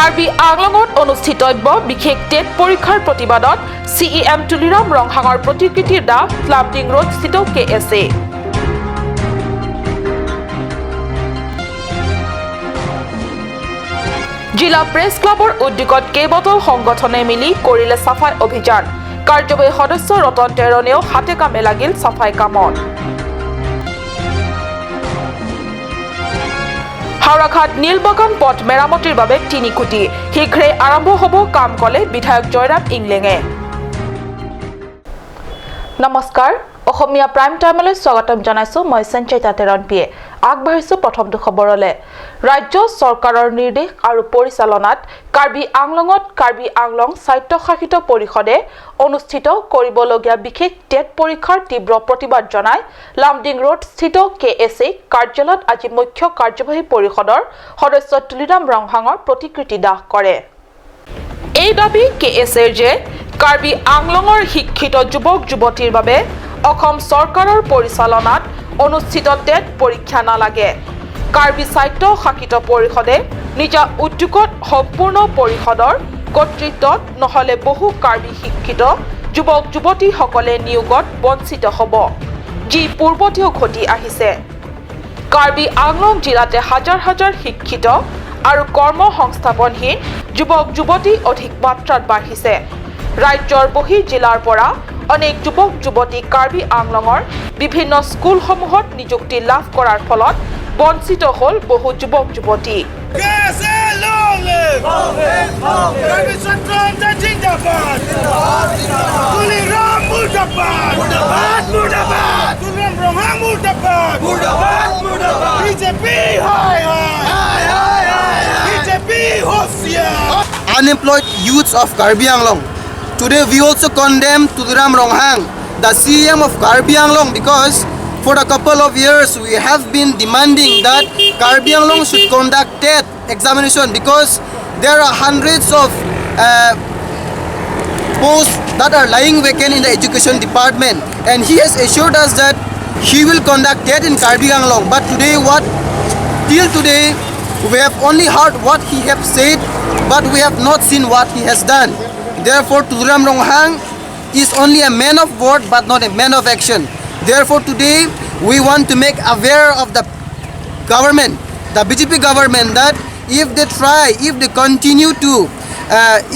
কাৰ্বি আংলঙত অনুষ্ঠিতব্য বিশেষ টেট পৰীক্ষাৰ প্ৰতিবাদত চিইএম তুলিৰাম ৰংহাঙৰ প্ৰতিকৃতিৰ দাহ লামডিং ৰোডস্থিত কেএছএ। জিলা প্ৰেছ ক্লাবৰ উদ্যোগত কেইবাটাও সংগঠনে মিলি কৰিলে চাফাই অভিযান। কাৰ্যবাহী সদস্য ৰতন টেৰণেও হাতে কামে লাগিল চাফাই কামত। হাওৰাঘাট নীলবাগান পথ মেৰামতিৰ বাবে 3 কোটি, শীঘ্ৰেই আৰম্ভ হ'ব কাম, ক'লে বিধায়ক জয়ৰাম ইংলেঙে। নমস্কাৰ, অসমীয়া প্ৰাইম টাইমলৈ স্বাগতম জনাইছো মই সঞ্চয়িতা তেৰণপিয়ে। আগবাঢ়িছো প্ৰথমটো খবৰলৈ। ৰাজ্য চৰকাৰৰ নিৰ্দেশ আৰু পৰিচালনাত কাৰ্বি আংলঙত কাৰ্বি আংলং স্বায়ত্তশাসিত পৰিষদে অনুষ্ঠিত কৰিবলগীয়া বিশেষ টেট পৰীক্ষাৰ তীব্ৰ প্ৰতিবাদ জনাই লামডিং ৰোডস্থিত কেএছএ কাৰ্যালয়ত আজি মুখ্য কাৰ্যবাহী পৰিষদৰ সদস্য তুলিৰাম ৰংহাঙৰ প্ৰতিকৃতি দাহ কৰে। এই দাবী কেএছএৰ যে কাৰ্বি আংলঙৰ শিক্ষিত যুৱক যুৱতীৰ বাবে অসম চৰকাৰৰ পৰিচালনাত অনুষ্ঠিত টেট পৰীক্ষা নালাগে। কাৰ্বি স্বায়ত্তশাসিত পৰিষদে নিজা উদ্যোগত সম্পূৰ্ণ পৰিষদৰ কৰ্তৃত্বত নহ'লে বহু কাৰ্বি শিক্ষিত যুৱক যুৱতীসকলে নিয়োগত বঞ্চিত হ'ব, যি পূৰ্বতেও ঘটি আহিছে। কাৰ্বি আংলং জিলাতে হাজাৰ হাজাৰ শিক্ষিত আৰু কৰ্ম সংস্থাপনহীন যুৱক যুৱতী অধিক মাত্ৰাত বাঢ়িছে। ৰাজ্যৰ বহি জিলাৰ পৰা অনেক যুৱক যুৱতী কাৰ্বি আংলঙৰ বিভিন্ন স্কুলসমূহত নিযুক্তি লাভ কৰাৰ ফলত বঞ্চিত হ'ল বহু যুৱক যুৱতী। KSA long live! Karbi Swatantra Jindabad! Tuliram Murdabad! Murdabad! Murdabad! Tuliram Ronghang Murdabad! Murdabad! Murdabad! BJP hi hi! Hi hi! BJP Hoshiar! Unemployed youths of Karbi Anglong. Today we also condemn Tuliram Ronghang, the CM of Karbi Anglong, because for a couple of years we have been demanding that Karbi Anglong should conduct TET examination, because there are hundreds of posts that are lying vacant in the education department, and he has assured us that he will conduct TET in Karbi Anglong. But today what till today we have only heard what he have said, but we have not seen what he has done. Therefore, Tuliram Ronghang is only a man of word but not a man of action. Therefore, today we want to make aware of the government, the BJP government, that if they try, if they continue to,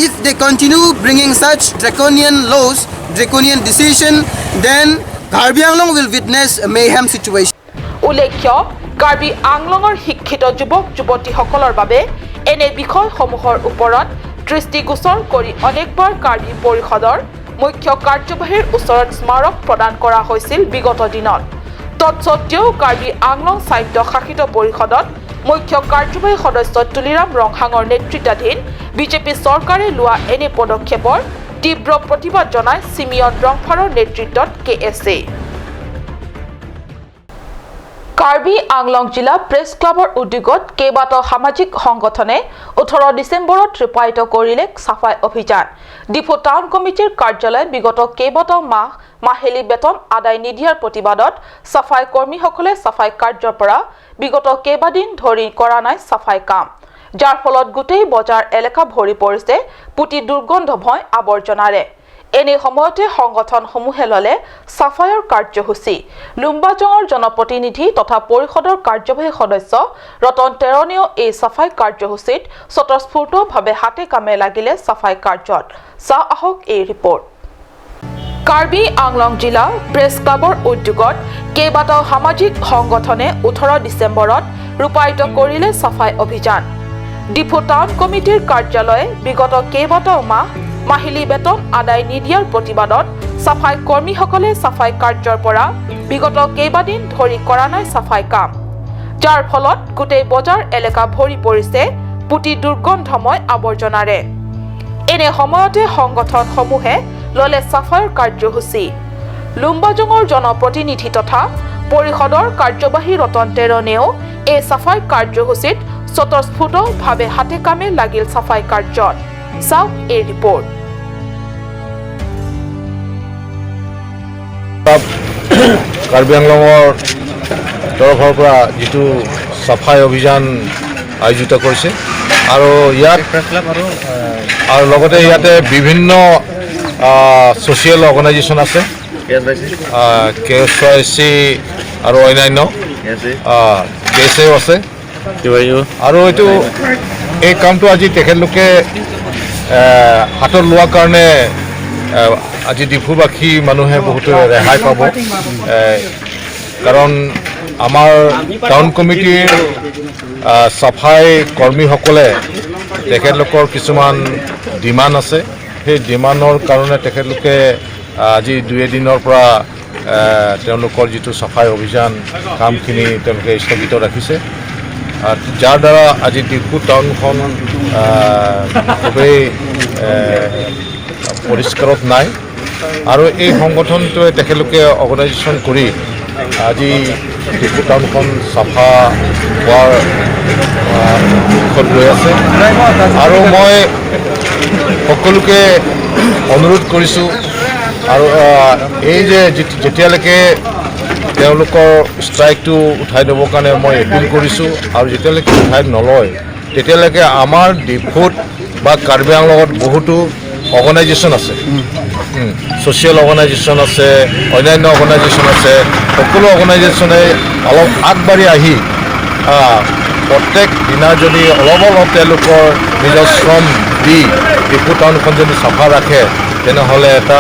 if they continue bringing such draconian laws, draconian decision, then Karbi Anglong will witness a mayhem situation. উল্লেখ্য, কাৰ্বি আংলঙৰ শিক্ষিত যুৱক যুৱতীসকলৰ বাবে এনে বিষয়সমূহৰ ওপৰত দৃষ্টিগোচৰ কৰি অনেকবাৰ কাৰ্বি পৰিষদৰ মুখ্য কাৰ্যবাহীৰ ওচৰত স্মাৰক প্ৰদান কৰা হৈছিল বিগত দিনত। তৎসত্ত্বেও কাৰ্বি আংলং স্বায়ত্তশাসিত পৰিষদত মুখ্য কাৰ্যবাহী সদস্য তুলিৰাম ৰংহাঙৰ নেতৃত্বাধীন বিজেপি চৰকাৰে লোৱা এনে পদক্ষেপৰ তীব্ৰ প্ৰতিবাদ জনাই চিমিয়ন ৰংফাৰৰ নেতৃত্বত কেএছএ। কাৰ্বি আংলং জিলা প্ৰেছ ক্লাবৰ উদ্যোগত কেইবাটাও সামাজিক সংগঠনে 18 ডিচেম্বৰত ৰূপায়িত কৰিলে চাফাই অভিযান। ডিফু টাউন কমিটিৰ কাৰ্যালয়ে বিগত কেইবাটাও মাহ মাহিলী বেতন আদায় নিদিয়াৰ প্ৰতিবাদত চাফাই কৰ্মীসকলে চাফাই কাৰ্যৰ পৰা বিগত কেইবাদিন ধৰি কৰা নাই চাফাই কাম, যাৰ ফলত গোটেই বজাৰ এলেকা ভৰি পৰিছে পুতি দুৰ্গন্ধময় আৱৰ্জনাৰে। এনে সময়তে সংগঠনসমূহে ল'লে চাফাইৰ কাৰ্যসূচী। লুম্বাজঙৰ জনপ্ৰতিনিধি তথা পৰিষদৰ কাৰ্যবাহী সদস্য ৰতন টেৰণেও এই চাফাই কাৰ্যসূচীত স্বতঃস্ফূৰ্তভাৱে হাতে কামে লাগিলে চাফাই কাৰ্যত। চাওঁ আহক এই ৰিপৰ্ট। কাৰ্বি আংলং জিলা প্ৰেছ ক্লাবৰ উদ্যোগত কেইবাটাও সামাজিক সংগঠনে 18 ডিচেম্বৰত ৰূপায়িত কৰিলে চাফাই অভিযান। ডিফু টাউন কমিটিৰ কাৰ্যালয়ে বিগত কেইবাটাও মাহ মাহিলী বেতন আদায় নিদিয়াৰ প্ৰতিবাদত চাফাই কৰ্মীসকলে চাফাই কাৰ্যৰ পৰা বিগত কেইবাদিন ধৰি কৰা নাই চাফাই কাম, যাৰ ফলত গোটেই বজাৰ এলেকা ভৰি পৰিছে পুতি দুৰ্গন্ধময় আৱৰ্জনাৰে। এনে সময়তে সংগঠনসমূহে ল'লে চাফাইৰ কাৰ্যসূচী। লুম্বাজঙৰ জনপ্ৰতিনিধি তথা পৰিষদৰ কাৰ্যবাহী ৰতন টেৰণেও এই চাফাই কাৰ্যসূচীত স্বতঃস্ফূৰ্তভাৱে হাতে কামে লাগিল চাফাই কাৰ্যত। চাওক এই ৰিপৰ্ট। কাৰ্বি আংলঙৰ তৰফৰ পৰা যিটো চাফাই অভিযান আয়োজিত কৰিছে, আৰু ইয়াত আৰু লগতে ইয়াতে বিভিন্ন ছ'চিয়েল অৰ্গেনাইজেশ্যন আছে, কেএছৱাই চি আৰু অন্যান্য কেএছএও আছে। আৰু এই কামটো আজি তেখেতলোকে হাতত লোৱাৰ কাৰণে আজি ডিফুবাসী মানুহে বহুতো ৰেহাই পাব, কাৰণ আমাৰ টাউন কমিটিৰ চাফাই কৰ্মীসকলে তেখেতলোকৰ কিছুমান ডিমাণ্ড আছে। সেই ডিমাণ্ডৰ কাৰণে তেখেতলোকে আজি দুই এদিনৰ পৰা তেওঁলোকৰ যিটো চাফাই অভিযান কামখিনি তেওঁলোকে স্থগিত ৰাখিছে আৰু যাৰ দ্বাৰা আজি ডিফু টাউনখন খুবেই পৰিষ্কাৰত নাই। আৰু এই সংগঠনটোৱে তেখেতলোকে অৰ্গেনাইজেশ্যন কৰি আজি ডিফু টাউনখন চাফা হোৱাৰ দিশত গৈ আছে। আৰু মই সকলোকে অনুৰোধ কৰিছোঁ আৰু এই যে যেতিয়ালৈকে তেওঁলোকৰ ষ্ট্ৰাইকটো উঠাই দিবৰ কাৰণে মই এপিল কৰিছোঁ আৰু যেতিয়ালৈকে উঠাই নলয়, তেতিয়ালৈকে আমাৰ ডিফুত বা কাৰ্বি আংলঙত বহুতো অৰ্গেনাইজেশ্যন আছে, ছ'চিয়েল অৰ্গেনাইজেশ্যন আছে, অন্যান্য অৰ্গেনাইজেশ্যন আছে। সকলো অৰ্গেনাইজেশ্যনে অলপ আগবাঢ়ি আহি প্ৰত্যেক দিনা যদি অলপ অলপ তেওঁলোকৰ নিজৰ শ্ৰম দি ডিফু টাউনখন যদি চাফা ৰাখে, তেনেহ'লে এটা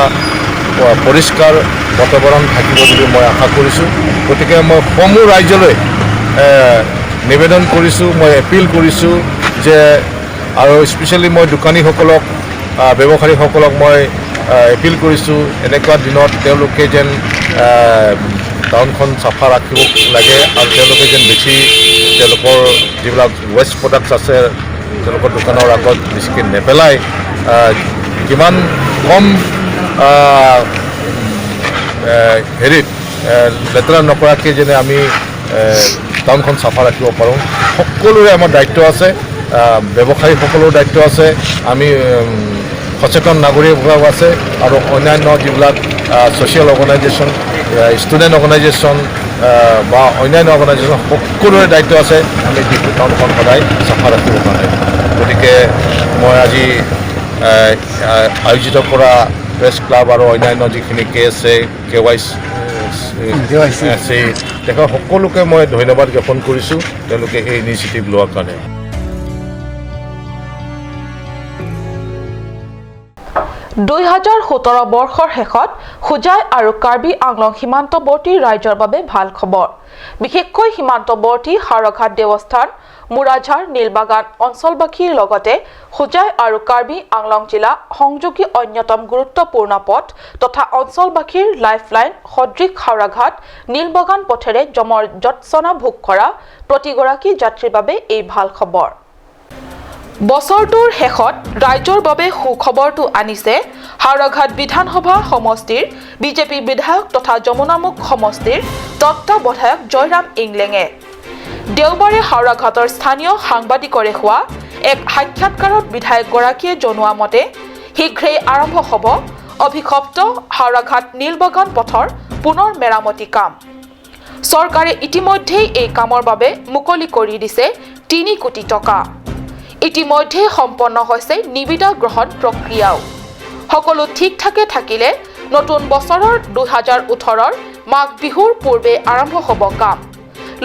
পৰিষ্কাৰ বাতাবৰণ থাকিব বুলি মই আশা কৰিছোঁ। গতিকে মই সমূহ ৰাইজলৈ নিবেদন কৰিছোঁ, মই এপিল কৰিছোঁ যে আৰু স্পেচিয়েলি মই দোকানীসকলক, ব্যৱসায়ীসকলক মই এপিল কৰিছোঁ, এনেকুৱা দিনত তেওঁলোকে যেন টাউনখন চাফা ৰাখিব লাগে আৰু তেওঁলোকে যেন বেছি তেওঁলোকৰ যিবিলাক ৱেষ্ট প্ৰডাক্টছ আছে, তেওঁলোকৰ দোকানৰ আগত বেছিকৈ নেপেলাই, কিমান কম হেৰিত লেতেৰা নকৰাকৈ যেনে আমি টাউনখন চাফা ৰাখিব পাৰোঁ। সকলোৰে আমাৰ দায়িত্ব আছে, ব্যৱসায়ীসকলৰো দায়িত্ব আছে, আমি সচেতন নাগৰিকসকলো আছে আৰু অন্যান্য যিবিলাক ছ'চিয়েল অৰ্গেনাইজেশ্যন, ষ্টুডেণ্ট অৰ্গেনাইজেশ্যন বা অন্যান্য অৰ্গেনাইজেশ্যন, সকলোৰে দায়িত্ব আছে আমি ডিফু টাউনখন সদায় চাফা ৰাখিবৰ কাৰণে। গতিকে মই আজি আয়োজিত কৰা প্ৰেছ ক্লাব আৰু অন্যান্য যিখিনি কেএছএ, কেৱাই চি, তেখেত সকলোকে মই ধন্যবাদ জ্ঞাপন কৰিছোঁ তেওঁলোকে এই ইনিচিয়েটিভ লোৱাৰ কাৰণে। 2017 বৰ্ষৰ শেষত হোজাই আৰু কাৰ্বি আংলং সীমান্তৱৰ্তী ৰাইজৰ বাবে ভাল খবৰ। বিশেষকৈ সীমান্তৱৰ্তী হাওৰাঘাট দেৱস্থান, মোৰাঝাৰ, নীলবাগান অঞ্চলবাসীৰ লগতে হোজাই আৰু কাৰ্বি আংলং জিলা সংযোগী অন্যতম গুৰুত্বপূৰ্ণ পথ তথা অঞ্চলবাসীৰ লাইফলাইন সদৃশ হাওৰাঘাট নীলবাগান পথেৰে যমৰ যৎসনা ভোগ কৰা প্ৰতিগৰাকী যাত্ৰীৰ বাবে এই ভাল খবৰ। বছৰটোৰ শেষত ৰাইজৰ বাবে সুখবৰটো আনিছে হাওৰাঘাট বিধানসভা সমষ্টিৰ বিজেপি বিধায়ক তথা যমুনামুখ সমষ্টিৰ তত্ত্বাৱধায়ক জয়ৰাম ইংলেঙে। দেওবাৰে হাওৰাঘাটৰ স্থানীয় সাংবাদিকৰে হোৱা এক সাক্ষাৎকাৰত বিধায়কগৰাকীয়ে জনোৱা মতে শীঘ্ৰেই আৰম্ভ হ'ব অভিশপ্ত হাওৰাঘাট নীলবাগান পথৰ পুনৰ মেৰামতি কাম। চৰকাৰে ইতিমধ্যেই এই কামৰ বাবে মুকলি কৰি দিছে 3 কোটি টকা। ইতিমধ্যে সম্পন্ন হৈছে নিবিদা গ্ৰহণ প্ৰক্ৰিয়াও। সকলো ঠিক ঠাকে থাকিলে নতুন বছৰৰ 2018ৰ মাঘ বিহুৰ পূৰ্বে আৰম্ভ হ'ব কাম।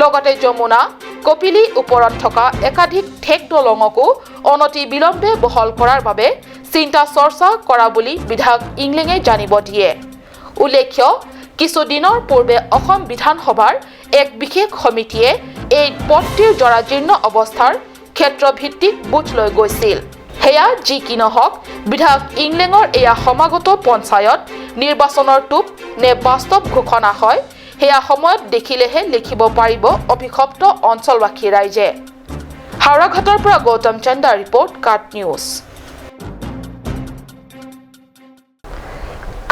লগতে যমুনা কপিলী ওপৰত থকা একাধিক ঠেক দলঙকো অনতি বিলম্বে বহল কৰাৰ বাবে চিন্তা চৰ্চা কৰা বুলি বিধায়ক ইংলেঙে জানিব দিয়ে। উল্লেখ্য, কিছুদিনৰ পূৰ্বে অসম বিধানসভাৰ এক বিশেষ সমিতিয়ে এই পথটিৰ জৰাজীৰ্ণ অৱস্থাৰ ক্ষেত্ৰভিত্তিক বুজ লৈ গৈছিল। সেয়া যি কি নহওক, বিধায়ক ইংলেঙৰ এয়া সমাগত পঞ্চায়ত নিৰ্বাচনৰ টোপ নে বাস্তৱ ঘোষণা হয়, সেয়া সময়ত দেখিলেহে লিখিব পাৰিব অভিশপ্ত অঞ্চলবাসী ৰাইজে। হাওৰাঘাটৰ পৰা গৌতম চন্দা ৰিপৰ্ট, কাট নিউজ।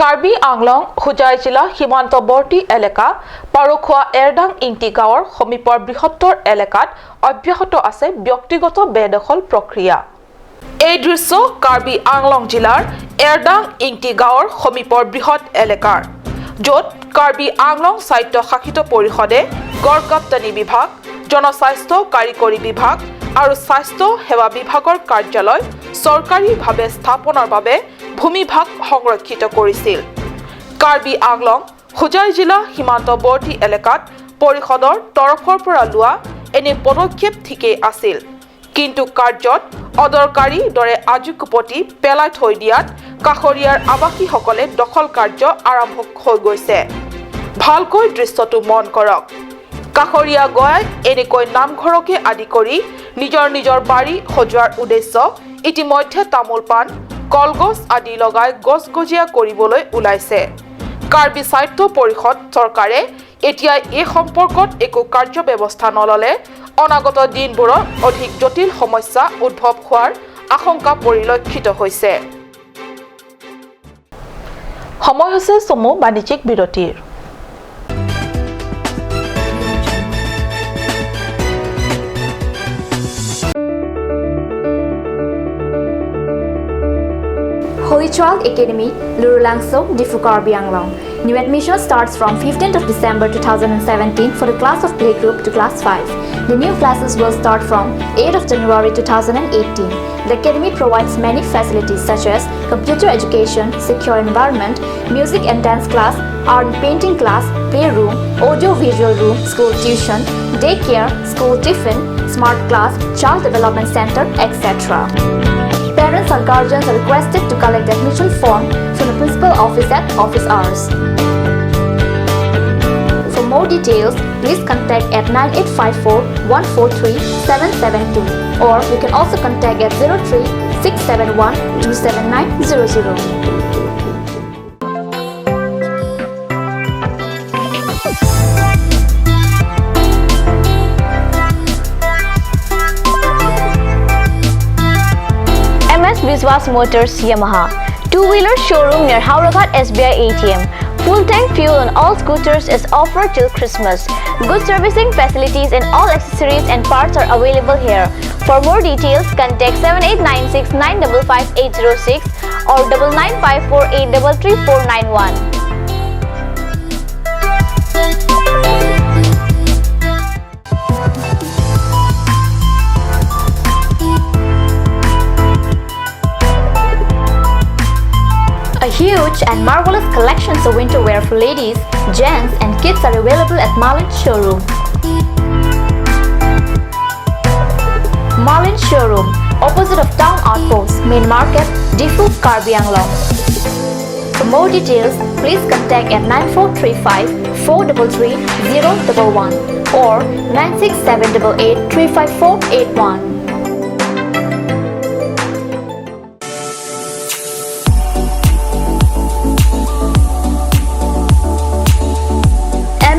কাৰ্বি আংলং হোজাই জিলা সীমান্তৱৰ্তী এলেকা পাৰখোৱা এৰদাং ইংটি গাঁৱৰ সমীপৰ বৃহত্তৰ এলেকাত অব্যাহত আছে ব্যক্তিগত বেদখল প্ৰক্ৰিয়া। এই দৃশ্য কাৰ্বি আংলং জিলাৰ এৰদাং ইংটি গাঁৱৰ সমীপৰ বৃহৎ এলেকাৰ, য'ত কাৰ্বি আংলং স্বায়ত্তশাসিত পৰিষদে গড়কাপ্তানি বিভাগ, জনস্বাস্থ্য কাৰিকৰী বিভাগ, আৰু স্বাস্থ্য সেৱা বিভাগৰ কাৰ্যালয় চৰকাৰীভাৱে স্থাপনৰ বাবে ভূমিভাগ সংৰক্ষিত কৰিছিল। কাৰ্বি আংলং হোজাই জিলা সীমান্তৱৰ্তী এলেকাত পৰিষদৰ তৰফৰ পৰা লোৱা এনে পদক্ষেপ ঠিকেই আছিল, কিন্তু কাৰ্যত অদৰকাৰী দৰে আজুকোপতি পেলাই থৈ দিয়াত কাষৰীয়াৰ আৱাসীসকলে দখল কাৰ্য আৰম্ভ হৈ গৈছে। ভালকৈ দৃশ্যটো মন কৰক। কাষৰীয়া গঞাই এনেকৈ নামঘৰকে আদি কৰি নিজৰ নিজৰ বাৰী সজোৱাৰ উদ্দেশ্য ইতিমধ্যে তামোল পাণ, কলগছ আদি লগাই গছগজীয়া কৰিবলৈ ওলাইছে। কাৰ্বি স্বায়ত্ত পৰিষদ চৰকাৰে এতিয়া এই সম্পৰ্কত একো কাৰ্যব্যৱস্থা নল'লে অনাগত দিনবোৰত অধিক জটিল সমস্যা উদ্ভৱ হোৱাৰ আশংকা পৰিলক্ষিত হৈছে। সময় হৈছে চমু বাণিজ্যিক বিৰতিৰ। Holy Child Academy, Lurulangso, Diphu Karbi Anglong. New admission starts from 15th of December 2017 for the class of playgroup to class 5. The new classes will start from 8th of January 2018. The academy provides many facilities such as computer education, secure environment, music and dance class, art and painting class, playroom, audio visual room, school tuition, daycare, school tiffin, smart class, child development center, etc. Parents or guardians are requested to collect the admission form from the principal office at office hours. For more details, please contact at 9854 143 772 or you can also contact at 03 671 27900. MS Biswas Motors Yamaha. Two-wheeler showroom near Howraghat SBI ATM. Full tank fuel on all scooters is offered till Christmas. Good servicing facilities and all accessories and parts are available here. For more details, contact 7896 955 806 or 9954 833491. A huge and marvelous collections of winter wear for ladies, gents and kids are available at Marlin Showroom. Marlin Showroom, opposite of Town Outpost, Main Market, Diphu, Karbi Anglong. For more details, please contact at 9435 433 011 or 96788 35481.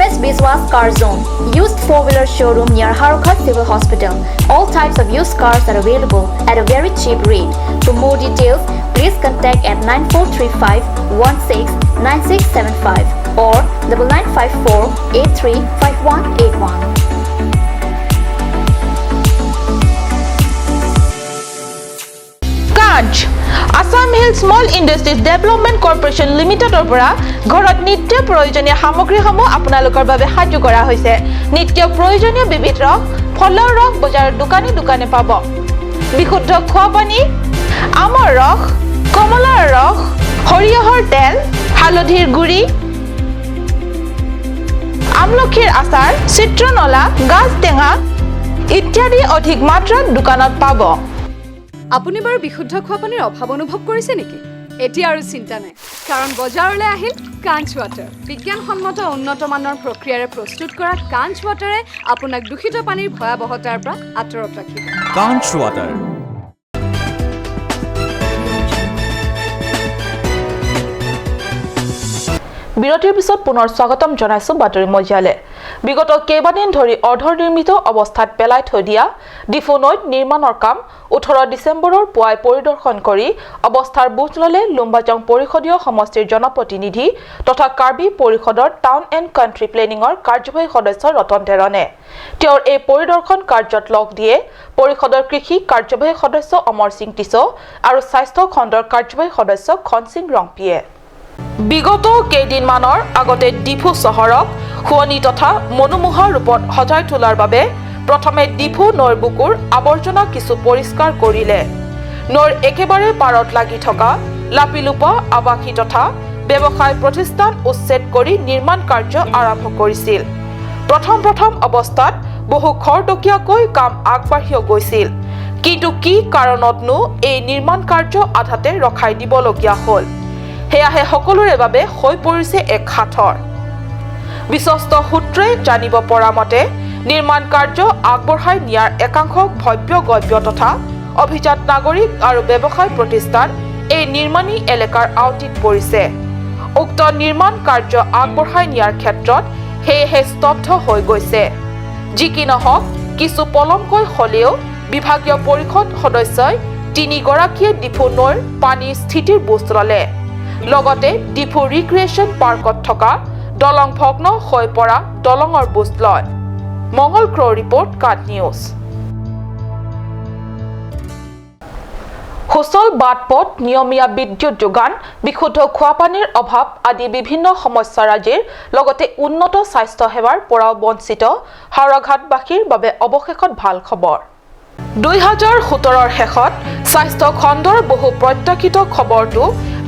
MS Biswas Car Zone, used four-wheeler showroom near Harokhat Civil Hospital. All types of used cars are available at a very cheap rate. For more details, please contact at 9435 169675 or 9954 835181. কাজ Assam hill small industries development corporation লিমিটেডৰ পৰা ঘৰত নিত্য প্ৰয়োজনীয় সামগ্ৰীসমূহ আপোনালোকৰ বাবে সাজু কৰা হৈছে। নিত্য প্ৰয়োজনীয় বিবিধ ৰস, ফলৰ ৰস বজাৰৰ দোকানে দোকানে পাব। বিশুদ্ধ খোৱা পানী, আমৰ ৰস, কমলাৰ ৰস, সৰিয়হৰ তেল, হালধিৰ গুড়ি, আমলখিৰ আচাৰ, চিত্ৰনলা, গাজ টেঙা ইত্যাদি অধিক মাত্ৰাত দোকানত পাব। আপুনি বাৰু বিশুদ্ধ খোৱা পানীৰ অভাৱ অনুভৱ কৰিছে নেকি? এতিয়া আৰু চিন্তা নাই, কাৰণ বজাৰলৈ আহিল কাঞ্চ ৱাটাৰ। বিজ্ঞানসন্মত উন্নত মানৰ প্ৰক্ৰিয়াৰে প্ৰস্তুত কৰা কাঞ্চ ৱাটাৰে আপোনাক দূষিত পানীৰ ভয়াৱহতাৰ পৰা আঁতৰত ৰাখিব। Conch Water. বিৰতিৰ পিছত পুনৰ স্বাগতম জনাইছো বাতৰি মজিয়ালে। বিগত কেইবাদিন ধৰি অৰ্ধনিৰ্মিত অৱস্থাত পেলাই থৈ দিয়া ডিফু নৈত নিৰ্মাণৰ কাম 18 ডিচেম্বৰৰ পুৱাই পৰিদৰ্শন কৰি অৱস্থাৰ বুজ ল'লে লুম্বাজং পৰিষদীয় সমষ্টিৰ জনপ্ৰতিনিধি তথা কাৰ্বি পৰিষদৰ টাউন এণ্ড কাণ্ট্ৰি প্লেনিঙৰ কাৰ্যবাহী সদস্য ৰতন টেৰণে। তেওঁৰ এই পৰিদৰ্শন কাৰ্যত লগ দিয়ে পৰিষদৰ কৃষি কাৰ্যবাহী সদস্য অমৰ সিং টিছ আৰু স্বাস্থ্য খণ্ডৰ কাৰ্যবাহী সদস্য খনসিং ৰংপিয়ে। বিগত কেইদিনমানৰ আগতে ডিফু চহৰক শুৱনি তথা মনোমোহা ৰূপত সজাই তোলাৰ বাবে প্ৰথমে ডিফু নৈৰ বুকুৰ আৱৰ্জনা কিছু পৰিষ্কাৰ কৰিলে। নৈৰ একেবাৰে পাৰত লাগি থকা লাপিলোপা আৱাসী তথা ব্যৱসায় প্ৰতিষ্ঠান উচ্ছেদ কৰি নিৰ্মাণ কাৰ্য আৰম্ভ কৰিছিল। প্ৰথম প্ৰথম অৱস্থাত বহু খৰতকীয়াকৈ কাম আগবাঢ়িও গৈছিল, কিন্তু কি কাৰণতনো এই নিৰ্মাণ কাৰ্য আধাতে ৰখাই দিবলগীয়া হ'ল, সেয়াহে সকলোৰে বাবে হৈ পৰিছে এক সাঁথৰ। বিশ্বস্ত সূত্ৰে জানিব পৰা মতে নিৰ্মাণ কাৰ্য আগবঢ়াই নিয়াৰ একাংশ ভব্য গব্য তথা অভিজাত নাগৰিক আৰু ব্যৱসায় প্ৰতিষ্ঠান এই নিৰ্মাণী এলেকাৰ আওটিত পৰিছে। উক্ত নিৰ্মাণ কাৰ্য আগবঢ়াই নিয়াৰ ক্ষেত্ৰত সেয়েহে স্তব্ধ হৈ গৈছে। যি কি নহওক, কিছু পলমকৈ হ'লেও বিভাগীয় পৰিষদ সদস্যই তিনিগৰাকীয়ে ডিফু নৈৰ পানীৰ স্থিতিৰ বুজ ল'লে। লগতে ডিফু ৰিক্ৰিয়েশ্যন পাৰ্কত থকা দলং ভগ্ন হৈ পৰা দলঙৰ বুজ লয়। মংগল ক্ৰ' ৰিপৰ্ট, কাট নিউজ। সুচল বাট পথ, নিয়মীয়া বিদ্যুৎ যোগান, বিশুদ্ধ খোৱাপানীৰ অভাৱ আদি বিভিন্ন সমস্যাৰাজিৰ লগতে উন্নত স্বাস্থ্য সেৱাৰ পৰাও বঞ্চিত হাওৰাঘাটবাসীৰ বাবে অৱশেষত ভাল খবৰ। 2017ৰ শেষত স্বাস্থ্য খণ্ডৰ বহু প্ৰত্যাশিত খবৰটো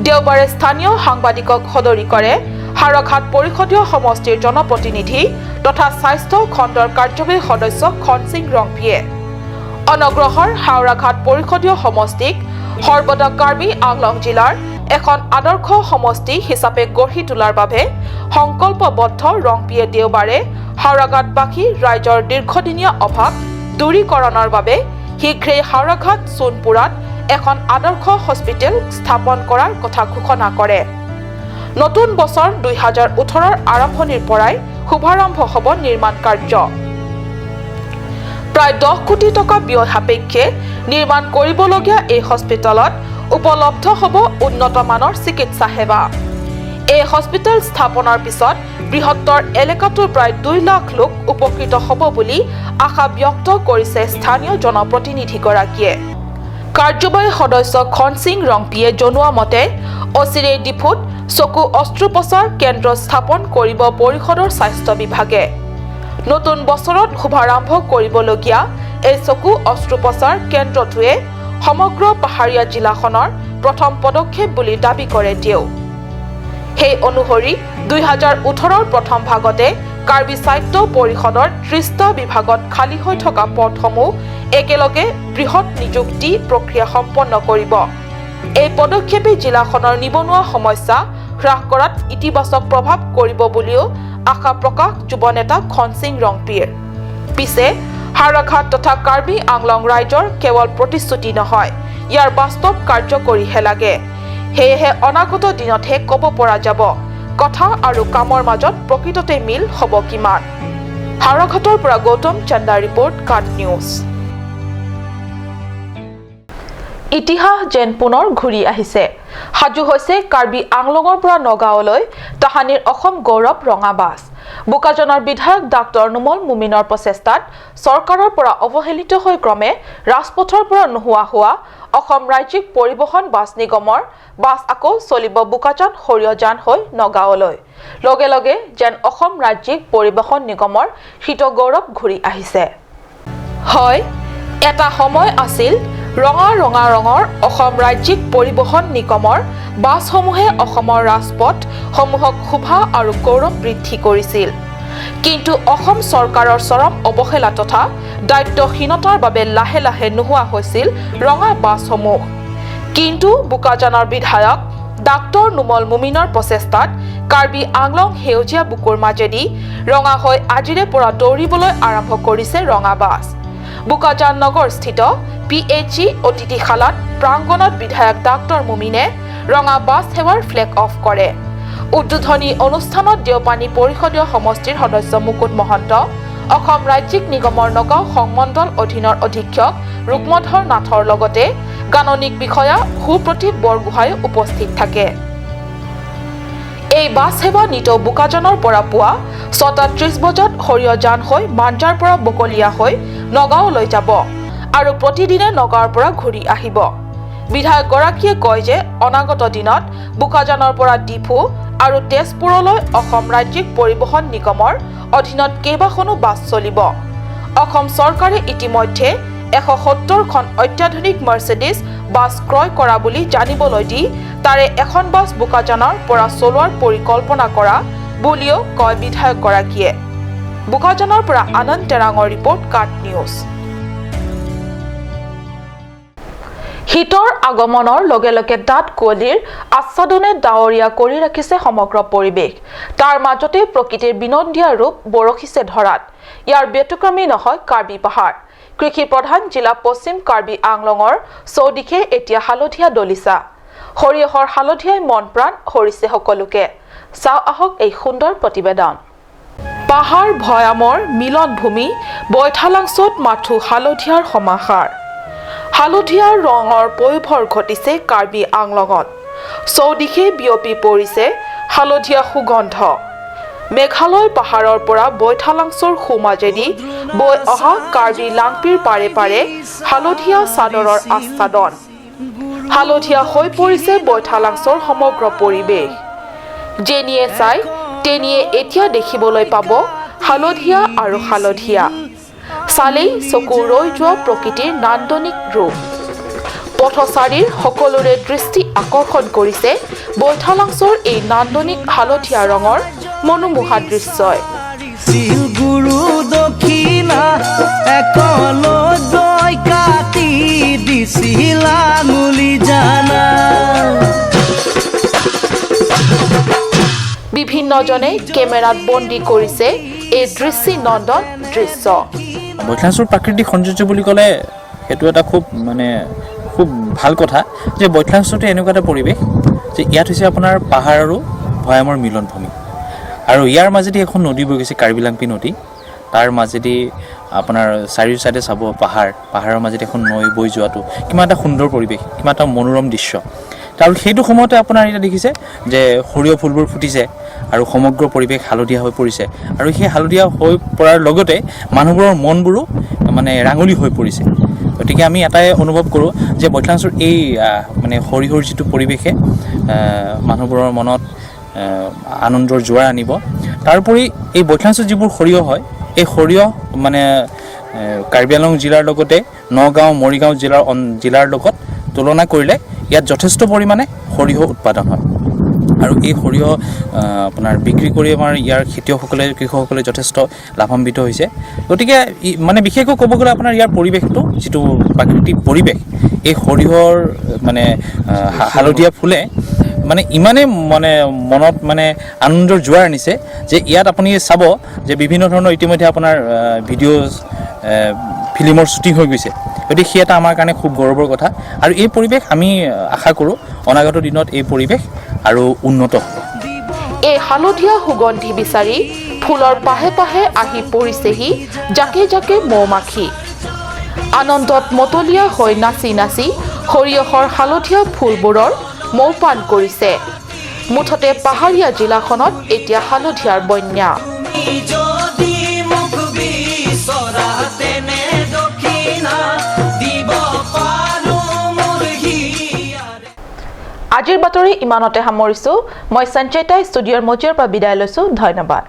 দেওবাৰে স্থানীয় সাংবাদিকক সদৰি কৰে হাওৰাঘাট পৰিষদীয় সমষ্টিৰ জনপ্ৰতিনিধি তথা স্বাস্থ্য খণ্ডৰ কাৰ্যবাহী সদস্য খনসিং ৰংপিয়ে। অনগ্ৰসৰ হাওৰাঘাট পৰিষদীয় সমষ্টিক সৰ্বদা কাৰ্বি আংলং জিলাৰ এখন আদৰ্শ সমষ্টি হিচাপে গঢ়ি তোলাৰ বাবে সংকল্পবদ্ধ ৰংপিয়ে দেওবাৰে হাওৰাঘাটবাসী ৰাইজৰ দীৰ্ঘদিনীয়া অভাৱ দূৰীকৰণৰ বাবে শীঘ্ৰেই হাওৰাঘাট সোণপুৰাত এখন আদৰ্শ হস্পিটেল স্থাপন কৰাৰ কথা ঘোষণা কৰে। নতুন বছৰ 2018ৰ আৰম্ভণিৰ পৰাই শুভাৰম্ভ হ'ব নিৰ্মাণ কাৰ্য। প্ৰায় 10 কোটি টকা ব্যয় সাপেক্ষে নিৰ্মাণ কৰিবলগীয়া এই হস্পিটেলত উপলব্ধ হ'ব উন্নত মানৰ চিকিৎসা সেৱা। এই হস্পিটেল স্থাপনৰ পিছত বৃহত্তৰ এলেকাটোৰ প্ৰায় 2 লাখ লোক উপকৃত হ'ব বুলি আশা ব্যক্ত কৰিছে স্থানীয় জনপ্ৰতিনিধিগৰাকীয়ে। কাৰ্যবাহী সদস্য খনসিং ৰংপিয়ে জনোৱা মতে অচিৰেই ডিফুত চকু অস্ত্ৰোপচাৰ কেন্দ্ৰ স্থাপন কৰিব পৰিষদৰ স্বাস্থ্য বিভাগে। নতুন বছৰত শুভাৰম্ভ কৰিবলগীয়া এই চকু অস্ত্ৰোপচাৰ কেন্দ্ৰটোৱে সমগ্ৰ পাহাৰীয়া জিলাখনৰ প্ৰথম পদক্ষেপ বুলি দাবী কৰে তেওঁ। সেই অনুসৰি 2018ৰ প্ৰথম ভাগতে কাৰ্বি সাহিত্য পৰিষদৰ 30টা বিভাগত খালী হৈ থকা পদসমূহ একেলগে বৃহৎ নিযুক্তি প্ৰক্ৰিয়া সম্পন্ন কৰিব। এই পদক্ষেপে জিলাখনৰ নিবনুৱা সমস্যা হ্ৰাস কৰাত ইতিবাচক প্ৰভাৱ কৰিব বুলিও আশা প্ৰকাশ যুৱ নেতা খনসিং ৰংপিৰ। পিছে হাওৰাঘাট তথা কাৰ্বি আংলং ৰাইজৰ কেৱল প্ৰতিশ্ৰুতি নহয়, ইয়াৰ বাস্তৱ কাৰ্যকৰীহে লাগে। সেয়েহে অনাগত দিনতহে ক'ব পৰা যাব কথা আৰু কামৰ মাজত প্ৰকৃততে মিল হ'ব কিমান। হাওৰাঘাটৰ পৰা গৌতম চন্দা ৰিপৰ্ট, কাট নিউজ। ইতিহাস যেন পুনৰ ঘূৰি আহিছে। সাজু হৈছে কাৰ্বি আংলঙৰ পৰা নগাঁৱলৈ তাহানিৰ অসম গৌৰৱ ৰঙা বাছ। বোকাজানৰ বিধায়ক ডাক্তৰ নোমল মুমিনৰ প্ৰচেষ্টাত চৰকাৰৰ পৰা অৱহেলিত হৈ ক্ৰমে ৰাজপথৰ পৰা নোহোৱা হোৱা অসম ৰাজ্যিক পৰিবহণ বাছ নিগমৰ বাছ আকৌ চলিব বোকাজান সৰিয়হজান হৈ নগাঁৱলৈ। লগে লগে যেন অসম ৰাজ্যিক পৰিবহণ নিগমৰ হৃত গৌৰৱ ঘূৰি আহিছে। হয়, এটা সময় আছিল ৰঙা ৰঙা ৰঙৰ অসম ৰাজ্যিক পৰিবহণ নিগমৰ বাছসমূহে অসমৰ ৰাজপথ সমূহক শোভা আৰু গৌৰৱ বৃদ্ধি কৰিছিল। কিন্তু অসম চৰকাৰৰ চৰম অৱহেলা তথা দায়িত্বহীনতাৰ বাবে লাহে লাহে নোহোৱা হৈছিল ৰঙা বাছসমূহ। কিন্তু বোকাজানৰ বিধায়ক ডাক্তৰ নোমল মুমিনৰ প্ৰচেষ্টাত কাৰ্বি আংলং সেউজীয়া বুকুৰ মাজেদি ৰঙা হৈ আজিৰে পৰা দৌৰিবলৈ আৰম্ভ কৰিছে ৰঙা বাছ। বোকাজান নগৰস্থিত PHE অতিথিশালাত প্ৰাংগণত বিধায়ক ডাক্তৰ মুমিনে ৰঙা বাছ সেৱাৰ ফ্লেগ অফ কৰে। উদ্বোধনী অনুষ্ঠানত দেওপানী পৰিষদীয় সমষ্টিৰ সদস্য মুকুট মহন্ত, অসম ৰাজ্যিক নিগমৰ নগাঁও সংমণ্ডল অধীনৰ অধীক্ষক ৰুক্মধৰ নাথৰ লগতে গাণনিক বিষয়া সুপ্ৰতীপ বৰগোহাঁই উপস্থিত থাকে। এই বাছ সেৱা নিতৌ বোকাজানৰ পৰা পুৱা 6:30 বজাত সৰিয়হজান হৈ মাঞ্জাৰ পৰা বকলীয়া হৈ নগাঁৱলৈ যাব আৰু প্ৰতিদিনে নগাঁৱৰ পৰা ঘূৰি আহিব। বিধায়কগৰাকীয়ে কয় যে অনাগত দিনত বোকাজানৰ পৰা ডিফু আৰু তেজপুৰলৈ অসম ৰাজ্যিক পৰিবহণ নিগমৰ অধীনত কেইবাখনো বাছ চলিব। অসম চৰকাৰে ইতিমধ্যে 170খন অত্যাধুনিক মাৰ্চিডিজ বাছ ক্ৰয় কৰা বুলি জানিবলৈ দি তাৰে এখন বাছ বোকাজানৰ পৰা চলোৱাৰ পৰিকল্পনা কৰা বুলিও কয় বিধায়কগৰাকীয়ে। বোকাজানৰ পৰা আনন্দ তেৰাঙৰ ৰিপৰ্ট, কাট নিউজ। শীতৰ আগমনৰ লগে লগে ডাঠ কুঁৱলীৰ আচ্ছাদনে ডাৱৰীয়া কৰি ৰাখিছে সমগ্ৰ পৰিৱেশ। তাৰ মাজতে প্ৰকৃতিৰ বিনন্দীয়া ৰূপ বৰষিছে ধৰাত। ইয়াৰ ব্যতিক্ৰমী নহয় কাৰ্বি পাহাৰ। কৃষি প্ৰধান জিলা পশ্চিম কাৰ্বি আংলঙৰ চৌদিশে এতিয়া হালধীয়া দলিচা। সৰিয়হৰ হালধীয়াই মন প্ৰাণ হৰিছে সকলোকে। চাওঁ আহক এই সুন্দৰ প্ৰতিবেদন। পাহাৰ ভৈয়ামৰ মিলন ভূমি বৈঠালাংছত মাথো হালধীয়াৰ সমাহাৰ। হালধীয়া ৰঙৰ পয়োভৰ ঘটিছে কাৰ্বি আংলঙত। চৌদিশে বিয়পি পৰিছে হালধীয়া সুগন্ধ। মেঘালয় পাহাৰৰ পৰা বৈঠালাংছৰ সোঁমাজেদি বৈ অহা কাৰ্বি লাংপিৰ পাৰে পাৰে হালধীয়া চাদৰৰ আচ্ছাদন। হালধীয়া হৈ পৰিছে বৈঠালাংছৰ সমগ্ৰ পৰিৱেশ। যেনিয়ে চাই তেনিয়ে এতিয়া দেখিবলৈ পাব হালধীয়া আৰু হালধীয়া। চালেই চকু ৰৈ যোৱা প্ৰকৃতিৰ নান্দনিক ৰূপ। পথচাৰীৰ সকলোৰে দৃষ্টি আকৰ্ষণ কৰিছে বৈঠালাংছৰ এই নান্দনিক হালধীয়া ৰঙৰ মনোমোহা দৃশ্যই। গুৰু দক্ষিণা কাটি দিছিল আঙুলি জানা। বিভিন্নজনে কেমেৰাত বন্দী কৰিছে এই দৃষ্টিনন্দন দৃশ্য। বৈঠালাংছৰ প্ৰাকৃতিক সৌন্দৰ্য বুলি ক'লে সেইটো এটা খুব মানে খুব ভাল কথা যে বৈঠালাংছতে এনেকুৱা এটা পৰিৱেশ যে ইয়াত হৈছে আপোনাৰ পাহাৰ আৰু ভৈয়ামৰ মিলনভূমি আৰু ইয়াৰ মাজেদি এখন নদী বৈ গৈছে, কাৰ্বি লাংপি নদী। তাৰ মাজেদি আপোনাৰ চাৰিও চাইডে চাব পাহাৰ, পাহাৰৰ মাজেদি এখন নৈ বৈ যোৱাটো কিমান এটা সুন্দৰ পৰিৱেশ, কিমান এটা মনোৰম দৃশ্য। আৰু সেইটো সময়তে আপোনাৰ এতিয়া দেখিছে যে সৰিয়হ ফুলবোৰ ফুটিছে আৰু সমগ্ৰ পৰিৱেশ হালধীয়া হৈ পৰিছে আৰু সেই হালধীয়া হৈ পৰাৰ লগতে মানুহবোৰৰ মনবোৰো মানে ৰাঙলী হৈ পৰিছে। গতিকে আমি এটাই অনুভৱ কৰোঁ যে বৈঠালাংছৰ এই মানে সৰিয়হৰ যিটো পৰিৱেশে মানুহবোৰৰ মনত আনন্দৰ জোৱাৰ আনিব। তাৰোপৰি এই বৈঠালাংছৰ যিবোৰ সৰিয়হ হয়, এই সৰিয়হ মানে কাৰ্বি আংলং জিলাৰ লগতে নগাঁও, মৰিগাঁও জিলাৰ লগত তুলনা কৰিলে ইয়াত যথেষ্ট পৰিমাণে সৰিয়হ উৎপাদন হয় আৰু এই সৰিয়হ আপোনাৰ বিক্ৰী কৰি আমাৰ ইয়াৰ খেতিয়কসকলে, কৃষকসকলে যথেষ্ট লাভান্বিত হৈছে। গতিকে মানে বিশেষকৈ ক'ব গ'লে আপোনাৰ ইয়াৰ পৰিৱেশটো যিটো প্ৰাকৃতিক পৰিৱেশ, এই সৰিয়হৰ মানে হালধীয়া ফুলে মানে ইমানেই মানে মনত মানে আনন্দৰ জোৱাৰ আনিছে যে ইয়াত আপুনি চাব যে বিভিন্ন ধৰণৰ ইতিমধ্যে আপোনাৰ ভিডিঅ' ফিল্মৰ শ্বুটিং হৈ গৈছে। গতিকে সেই এটা আমাৰ কাৰণে খুব গৌৰৱৰ কথা আৰু এই পৰিৱেশ আমি আশা কৰোঁ অনাগত দিনত এই পৰিৱেশ আৰু উন্নত হ'ব। এই হালধীয়া সুগন্ধি বিচাৰি ফুলৰ পাহে পাহে আহি পৰিছেহি জাকে জাকে মৌ-মাখি। আনন্দত মতলীয়া হৈ নাচি নাচি সৰিয়হৰ হালধীয়া ফুলবোৰৰ মৌপান কৰিছে। মুঠতে পাহাৰীয়া জিলাখনত এতিয়া হালধীয়াৰ বন্যা। আজিৰ বাতৰি ইমানতে সামৰিছোঁ। মই সঞ্চয়িতা ষ্টুডিঅ'ৰ মজিয়াৰ পৰা বিদায় লৈছোঁ। ধন্যবাদ।